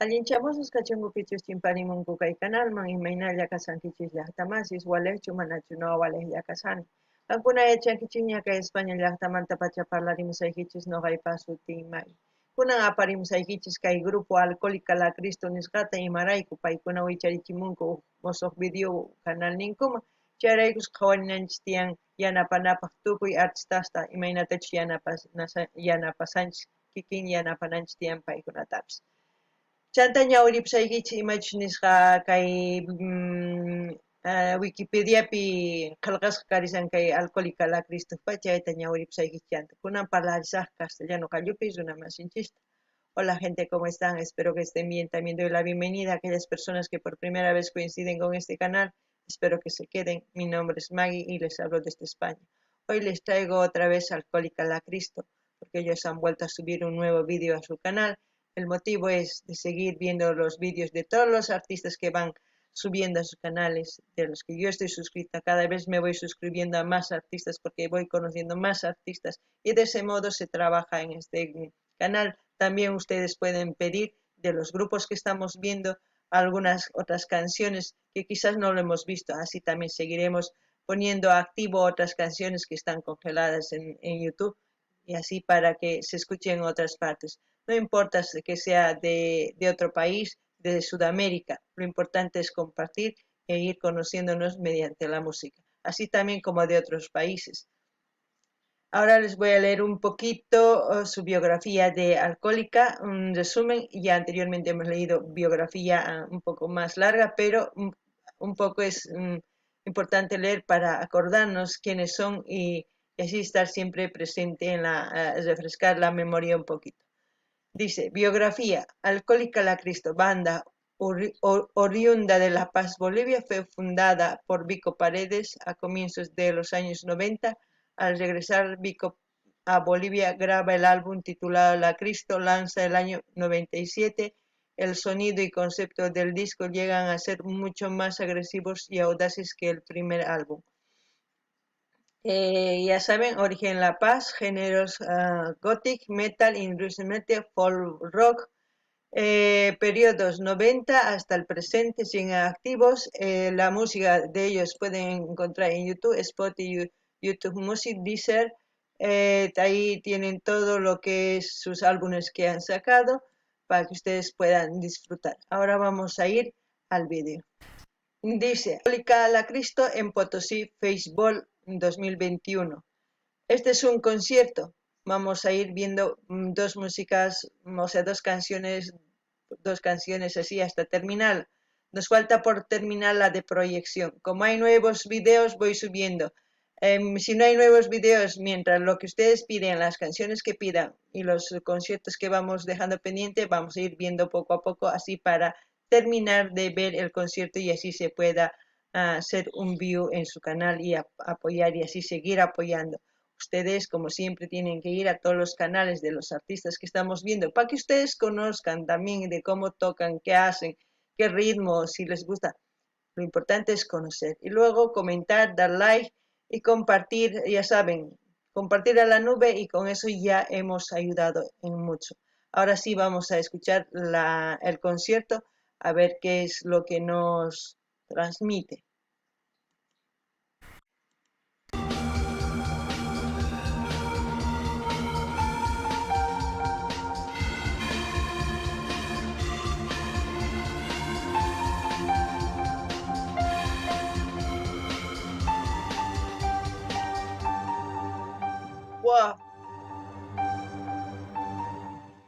Allinchamusas kachunkukichus chimparimunku kay kanalman, imaynalla kashankichis llaqtamasis, walejchu manachu no walejlla kashani. Qankuna yachankichikña kay España llaqtamantapacha parlarimusaykichis noqaypa sutiy May. Kunan aparimusaykichis kay grupo Alcohólica La Cristo nisqata imarayku paykuna wicharichimunku uj mosoq video kanalninkuman, chayraykus qhawarinanchis tiyan yanapanapaq tukuy artistasta imaynatachus yanapasanchis kikin yanapananchis tiyan paykunatapis. Chanta ñawiripusaykichis imachus nisqa kay Wikipediapi qhelqasqa karisan kay Alcohólica La Cristopa chayta ñawiripusaykichis chanta. Kunan parlarisaj castellano qallupi runa masinchista. Hola gente, ¿cómo están? Espero que estén bien. También doy la bienvenida a aquellas personas que por primera vez coinciden con este canal. Espero que se queden. Mi nombre es Maggie y les hablo desde España. Hoy les traigo otra vez Alcohólica La Cristo, porque ellos han vuelto a subir un nuevo vídeo a su canal. El motivo es de seguir viendo los vídeos de todos los artistas que van subiendo a sus canales, de los que yo estoy suscrita. Cada vez me voy suscribiendo a más artistas porque voy conociendo más artistas y de ese modo se trabaja en este canal. También ustedes pueden pedir de los grupos que estamos viendo algunas otras canciones que quizás no lo hemos visto. Así también seguiremos poniendo activo otras canciones que están congeladas en YouTube y así para que se escuchen en otras partes. No importa que sea de otro país, de Sudamérica, lo importante es compartir e ir conociéndonos mediante la música, así también como de otros países. Ahora les voy a leer un poquito su biografía de Alcohólica, un resumen. Ya anteriormente hemos leído biografía un poco más larga, pero un poco es importante leer para acordarnos quiénes son y así estar siempre presente en la, refrescar la memoria un poquito. Dice, biografía, Alcohólica La Cristo, banda oriunda de La Paz, Bolivia, fue fundada por Vico Paredes a comienzos de los años 90. Al regresar Vico a Bolivia, graba el álbum titulado La Cristo, lanza el año 97. El sonido y concepto del disco llegan a ser mucho más agresivos y audaces que el primer álbum. Ya saben, origen La Paz, géneros gothic, metal, industrial metal, folk rock, periodos 90 hasta el presente siguen activos. La música de ellos pueden encontrar en YouTube, Spotify, YouTube Music, Deezer. Ahí tienen todo lo que es sus álbumes que han sacado para que ustedes puedan disfrutar. Ahora vamos a ir al vídeo. Dice, Alcohólica La Cristo en Potosí, Festival 2021. Este es un concierto. Vamos a ir viendo dos músicas, o sea, dos canciones así hasta terminar. Nos falta por terminar la de proyección. Como hay nuevos videos, voy subiendo. Si no hay nuevos videos, mientras lo que ustedes piden, las canciones que pidan y los conciertos que vamos dejando pendiente, vamos a ir viendo poco a poco, así para terminar de ver el concierto y así se pueda hacer un view en su canal y apoyar y así seguir apoyando. Ustedes, como siempre, tienen que ir a todos los canales de los artistas que estamos viendo para que ustedes conozcan también de cómo tocan, qué hacen, qué ritmo, si les gusta. Lo importante es conocer y luego comentar, dar like y compartir, ya saben, compartir a la nube, y con eso ya hemos ayudado en mucho. Ahora sí vamos a escuchar el concierto, a ver qué es lo que nos transmite. Wow.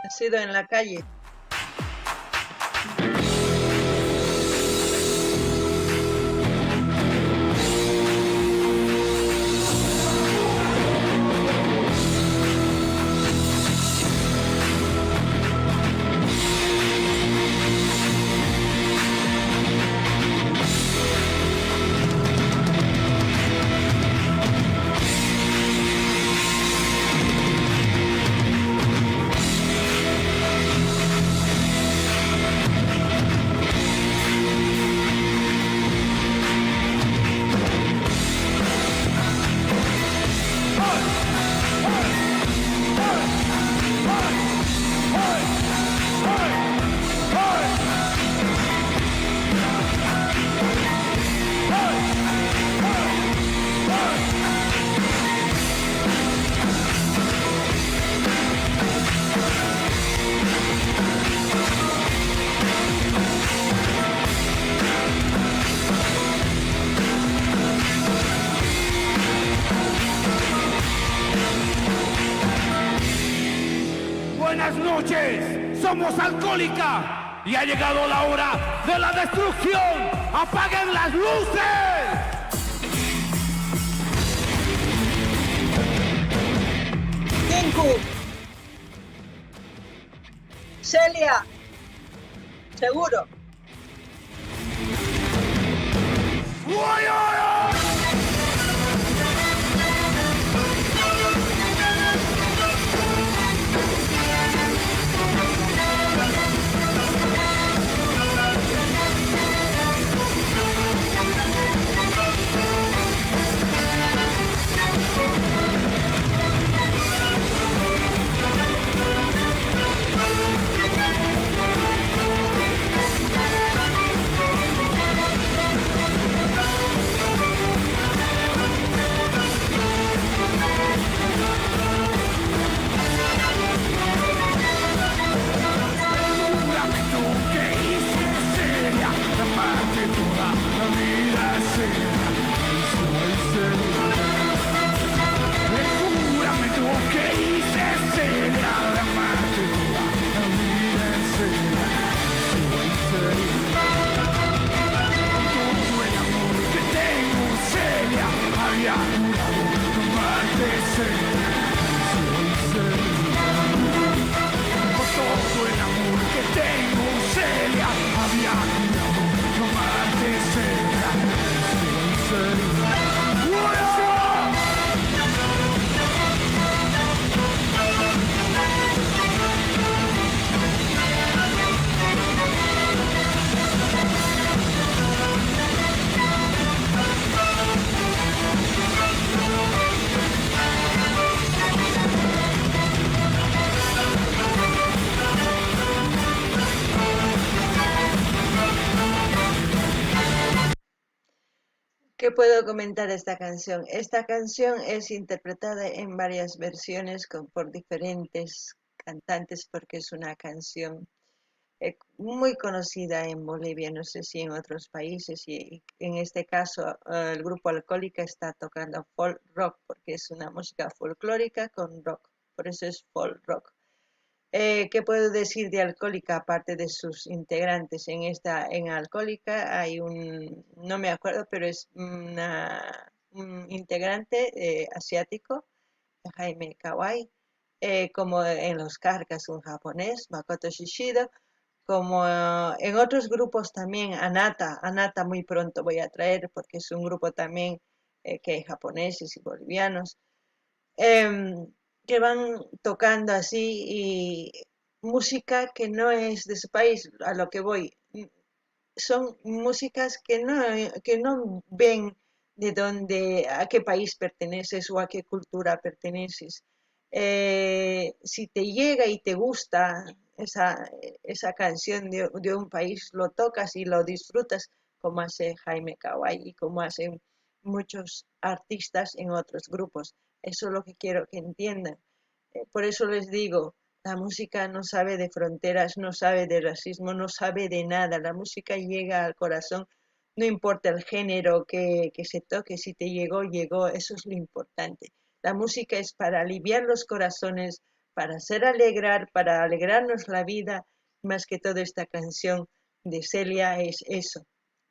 Ha sido en la calle. Alcohólica y ha llegado la hora de la destrucción. ¡Apaguen las luces! Tinku. Celia. Seguro. ¿Qué puedo comentar de esta canción? Esta canción es interpretada en varias versiones por diferentes cantantes porque es una canción muy conocida en Bolivia, no sé si en otros países, y en este caso el grupo Alcohólica está tocando folk rock porque es una música folclórica con rock, por eso es folk rock. ¿Qué puedo decir de Alcohólica aparte de sus integrantes? En Alcohólica hay un, no me acuerdo, pero es un integrante asiático, Jaime Kawai, como en los Carcas, un japonés, Makoto Shishido, como en otros grupos también, Anata muy pronto voy a traer porque es un grupo también que hay japoneses y bolivianos, que van tocando así y música que no es de su país, a lo que voy. Son músicas que no ven de dónde, a qué país perteneces o a qué cultura perteneces. Si te llega y te gusta esa canción de un país, lo tocas y lo disfrutas, como hace Jaime Kawai y como hacen muchos artistas en otros grupos. Eso es lo que quiero que entiendan. Por eso les digo, la música no sabe de fronteras, no sabe de racismo, no sabe de nada. La música llega al corazón, no importa el género que se toque, si te llegó, llegó, eso es lo importante. La música es para aliviar los corazones, para hacer alegrar, para alegrarnos la vida. Más que todo esta canción de Celia es eso,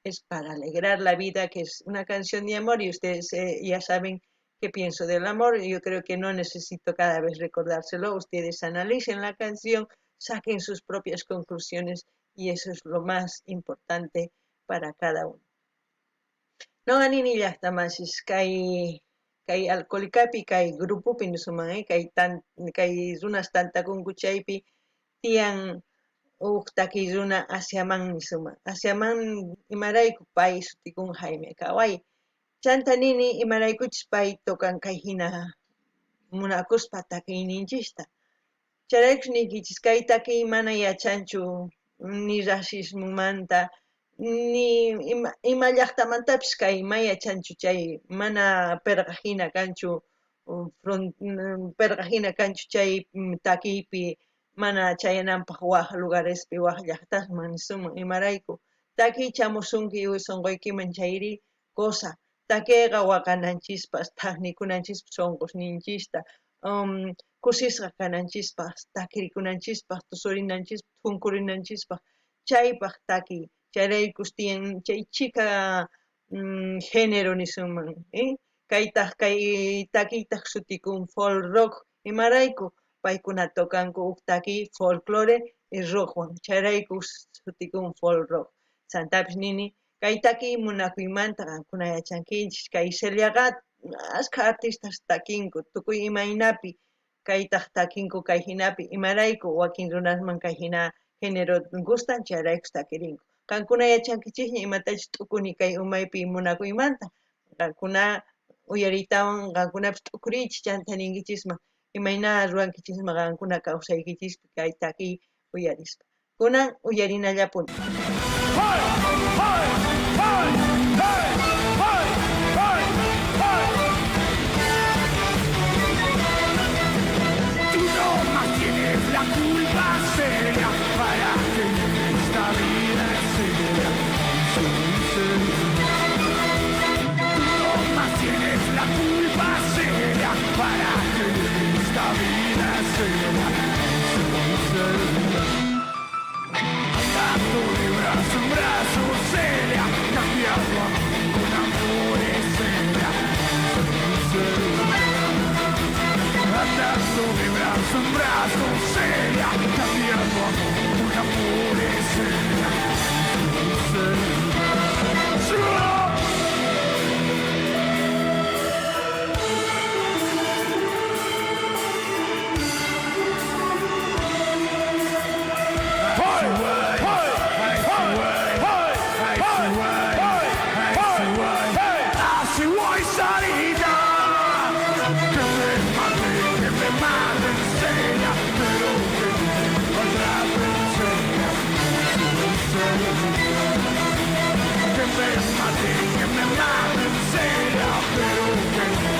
es para alegrar la vida, que es una canción de amor y ustedes ya saben qué pienso del amor. Yo creo que no necesito cada vez recordárselo. Ustedes analicen la canción, saquen sus propias conclusiones y eso es lo más importante para cada uno. No nini llaqta masis kay Alcohólicapi kay grupopi nisuman kay runas tantakunku chaypi tiyan uj takiy runa Asiaman nisuman. Asiaman imarayku pay sutikun Jaime Kawai. Chanta nini imaraykuchis pay tocan kay hina munakuspa takiyninchista. Chayraykus niykichis kay takiy mana yachanchu ni racismomanta ni ima llaqtamantapis kay ma yachanchu chay mana perqa hina kanchu perqa hina kanchu chay takiypi mana chayananpaq waj lugarespi waj llaqtasman nisuman imarayku takiy chamusunki sunquykiman chayri cosa takiyqa waqananchispas thaqnikunanchispas sunqusninchista. Kusisqa kananchispaq, takirikunanchispaq, tusurinanchispaq, thunkurinanchispaq, chaypaq takiy. Chayraykus tiyan chay chhika género nisunman, Kaytaq kay takiytaq sutikun folk rock. Imarayku? Paykuna tocanku huk takiy folklore y rockwan, chayrayku sutikun folk rock. Chantapis nini, kay takiy munakuymanta qankuna yachankichis, kay Celiaqa askha artistas takinku tukuy imaynapi, kaytaq takinku kay hinapi, imarayku wakin runasman kay hina género gustan, chayraykus takirinku. Qankuna yachankichisña imatachus t'ukuni kay umaypi munakuymanta, qankuna uyariytawan qankunapis t'ukuriychis chanta ninkichisman imayna ruwankichisman qankuna kawsaykichispi kay takiy uyarispa. Kunan uyarinallapuni. ¡Hey! ¡Hey! ¡Hey! ¡Hey! ¡Hey! ¡Hey! ¡Hey! Tú no más tienes la culpa, Celia, para que esta vida sea. Tú no más tienes la culpa, Celia, para que esta vida sea. Andando de brazo en brazo, Celia, cambiando amor con amores, Celia. Andando de brazo en brazo, Celia, cambiando amor con amores, Celia. Celia. ¡Hey! ¡Hey! ¡Hey! ¡Hey! ¡Hey! ¡Hey! ¡Hey! ¡Hey! Así voy, Sarita. Que me maten, Celia, pero que no me atrapen, Celia. Que me maten, Celia, pero que no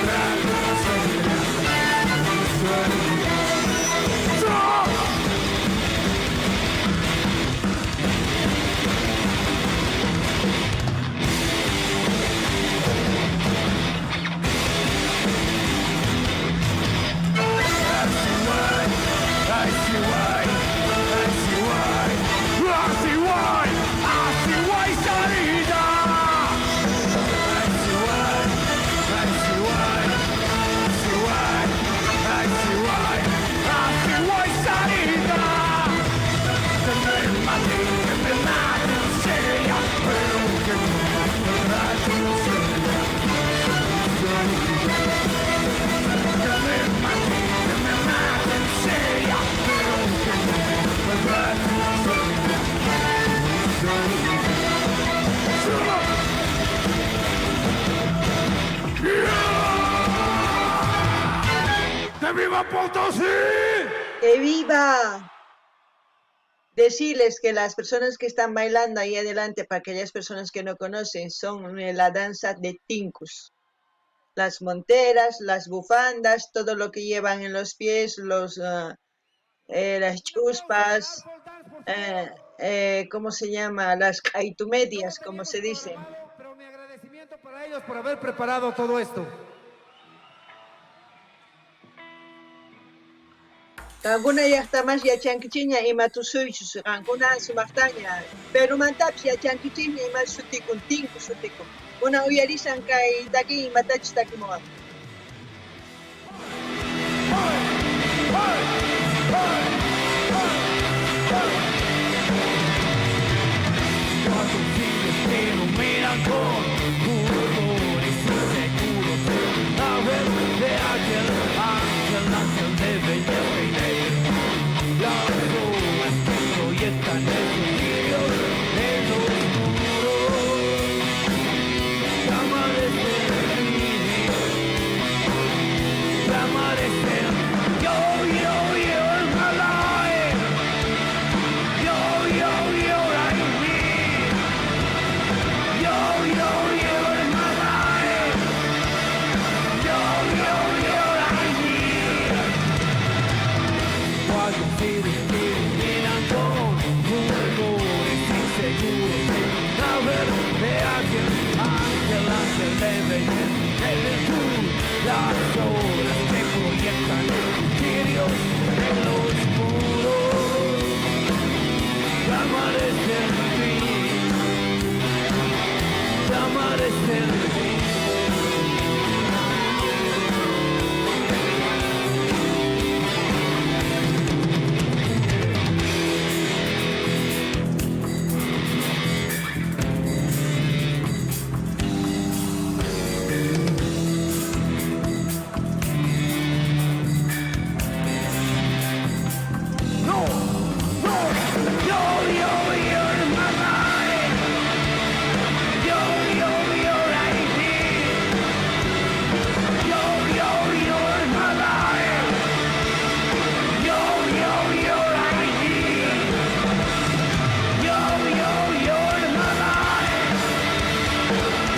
me atrapen, Celia. Celia. Así voy, así voy, así voy, así voy, Sarita. Así voy, así voy, así voy, así voy, así voy, Sarita. Que me maten, Celia, pero que no me atrapen, Celia. Que me maten, Celia, pero que no me atrapen, Celia. ¡Que viva Potosí! ¡Que viva! Decirles que las personas que están bailando ahí adelante, para aquellas personas que no conocen, son la danza de Tinkus. Las monteras, las bufandas, todo lo que llevan en los pies, las chuspas, ¿cómo se llama? Las caitumedias, como se dice. Pero mi agradecimiento para ellos por haber preparado todo esto. Qankuna llaqtamas yachankichikña ima tusuychus, qankuna sumaqtaña, Perumantapis yachankichikña ima sutikun, tinku sutikun. Kuna uyarisan kay takiy imatachus takimuwan. Cuatro fines te iluminan con fulgores inseguros. A ver de aquel ángel, ángel de belleza y de virtud. Las horas que proyectan esos brillos en lo oscuro. Te amanecer, yo, yo, yo, my life. Yo, yo, yo, I mean. Yo, yo, Te amaré hasta el fin. Te amaré hasta el fin. No, no, yo, yo, you're my life. Yo, yo, you're ID. Yo, yo, you're my life. Yo, yo, you're ID. Yo, yo, you're my life.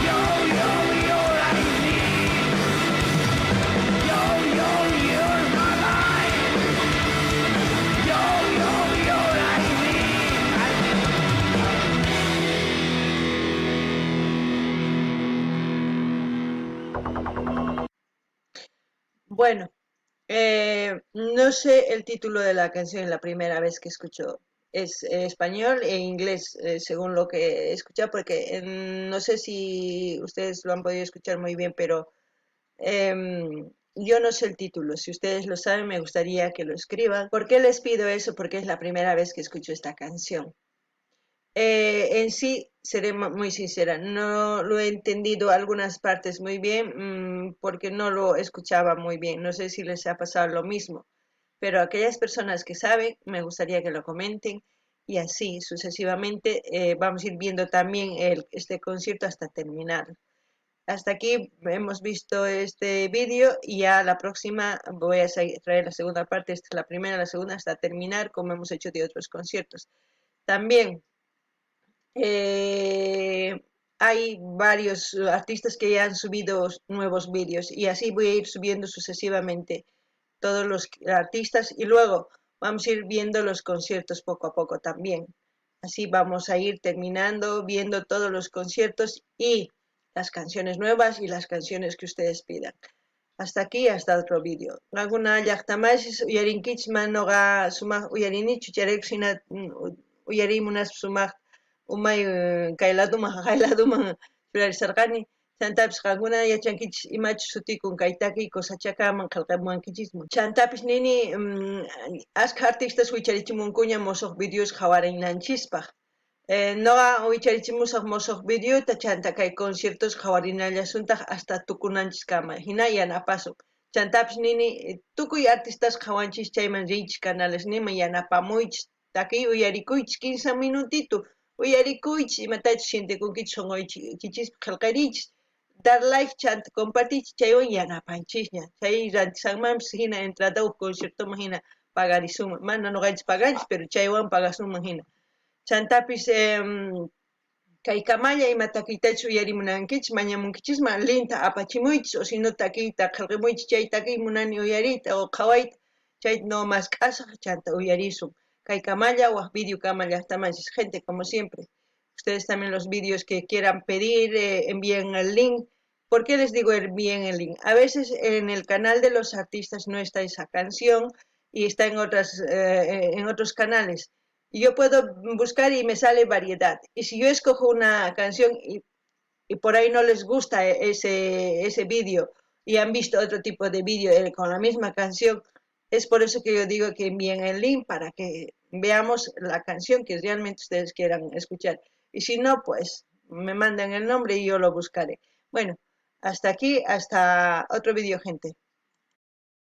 Yo, yo, you're ID. Yo, yo, you're my life. Yo, yo, you're ID. Bueno, no sé el título de la canción la primera vez que escucho. Es español e inglés, según lo que he escuchado, porque no sé si ustedes lo han podido escuchar muy bien, pero yo no sé el título. Si ustedes lo saben, me gustaría que lo escriban. ¿Por qué les pido eso? Porque es la primera vez que escucho esta canción. En sí, seré muy sincera, no lo he entendido algunas partes muy bien, porque no lo escuchaba muy bien. No sé si les ha pasado lo mismo, pero aquellas personas que saben, me gustaría que lo comenten y así sucesivamente, vamos a ir viendo también este concierto hasta terminar. Hasta aquí hemos visto este vídeo y ya la próxima voy a traer la segunda parte. Esta es la primera, la segunda, hasta terminar como hemos hecho de otros conciertos. También hay varios artistas que ya han subido nuevos vídeos y así voy a ir subiendo sucesivamente todos los artistas y luego vamos a ir viendo los conciertos poco a poco también. Así vamos a ir terminando viendo todos los conciertos y las canciones nuevas y las canciones que ustedes pidan. Hasta aquí, hasta otro vídeo. Qankuna llaqtamasis uyarinkichis mana noqa sumaq uyarinichu, chayrayku hina, uyariy munaspa sumaq umay kay laduman jaqay laduman churarisarqani. Chantapis qankuna yachankichis imachus sutikun kay takiy cosachakaman qillqamuwankichisman. Chantapis nini, askha artistas wicharichimunkuña mosoq videos qhawarinanchispaq. Noqa wicharichimusaq mosoq videota chanta kay conciertos qhawarinallasuntaq hasta tukunanchiskama. Hina yanapasun. Chantapis nini, tukuy artistas qhawanchis chayman riychis canales niman yanapamuychis. Takiy uyarikuychis 15 minutito. Uyarikuychis imatachus sientekunkichis sunquykichis qillqarichis. Dar like chanta compartichis chaywan yanapanchisña. Chay rantisanmanpis hina entrada huk conciertoman hina pagarisunman. Mana noqanchis paganchis, pero chaywan pagasunman hina. Chantapis, kay kamalla ima takiytachus uyarimunankichis, mañamunkichisman linta apachimuychis, o si no takiyta qillqamuychis chay takiy munani uyariyta o qhawayta, chay no mask'asaq chanta uyarisun. Kay kamalla waj video kama llaqtamanchis. Gente, como siempre, ustedes también los vídeos que quieran pedir, envíen el link. ¿Por qué les digo envíen el link? A veces en el canal de los artistas no está esa canción y está en otros canales. Y yo puedo buscar y me sale variedad. Y si yo escojo una canción y por ahí no les gusta ese vídeo y han visto otro tipo de vídeo con la misma canción, es por eso que yo digo que envíen el link para que veamos la canción que realmente ustedes quieran escuchar. Y si no, pues me mandan el nombre y yo lo buscaré. Bueno, hasta aquí, hasta otro vídeo, gente.